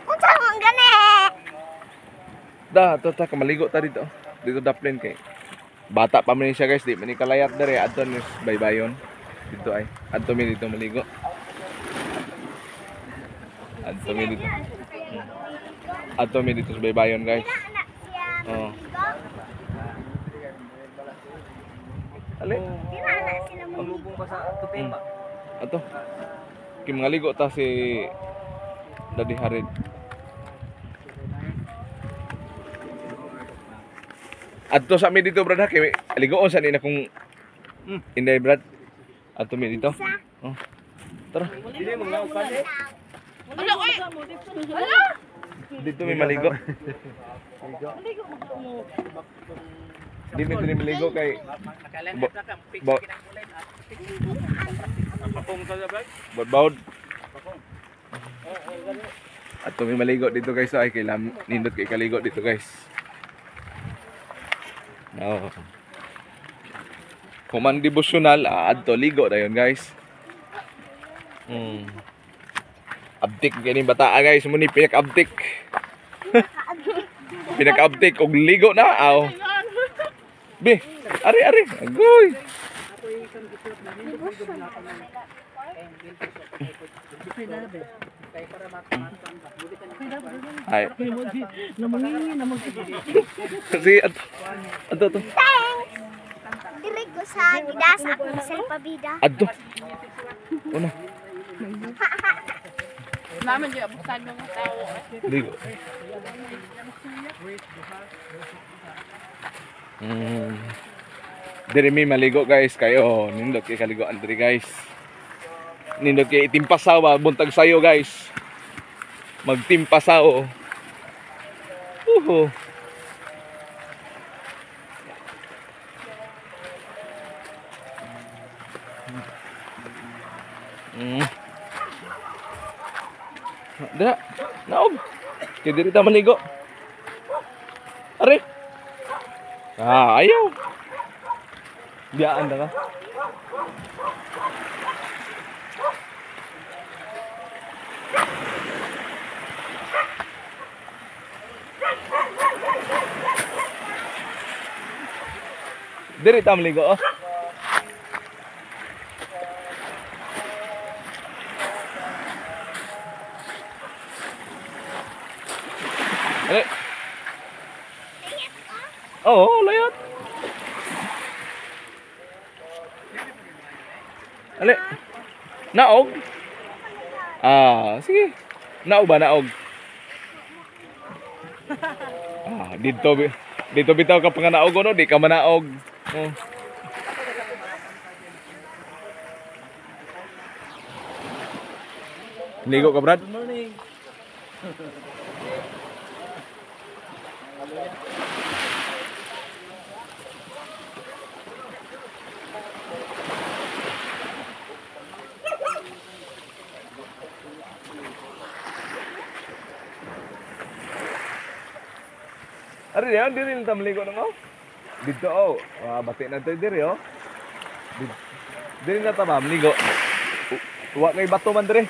Unsa man gani? Da, to ta kamaligo ta dito. Dito daplin kay. Bata pa man siya guys, di man ni kalayat dere adto ni baybayon. Dito ay. Adto mi dito maligo. Adto mi dito. Adto mi dito sa baybayon guys. Oh. Ali. Paglubong pa sa tuping ba? Ato. Kay mga ligo ta si Daddy Harid. Adto sa mi dito brad ha kay ligoon sa ni na kung inday brad. Adto mi dito. Oh. Tara. Dili mo nga upan eh. Ala, oy! Ala! Dito mi maligo. Di mi diri maligo kay Ba. Papong sa brad. Bawd. Adto mi maligo dito guys ay kay lam nindot kay kaligo dito guys. No. Kuman devotional, adto ligo dayon guys. Abtik kay ni bata guys, mo ni pinak-abtik. Pinak-abtik og ligo na aw. Bi, ari ari, agoy. Ay. Kasi ato ato to. Thanks. Diri ko sa gidas akong salpabida. Adto. Una, Naman di abusado ng tao. ligo. Diri mi maligo guys kayo. Nindot kay kaligoan diri guys. Nindot kay itimpasaw ba buntag sayo guys. Magtimpasaw. Uho. Dira, naog. Kay diri ta maligo. Are. Ah, ayaw. Biyaan na ka. Diri ta maligo oh. Ali. Oo, layat. Ali. Naog? Ah, sige. Naog ba naog? Ah, dito dito bitaw ka pa nga naog no, di ka manaog. Oh. Ligo ka, Brad? Good morning. Ari yan, diri lang ta maligo na ko. Dito oh. Ah, bati na tayo diri oh. Diri na ta ba maligo. Wa kay bato man diri.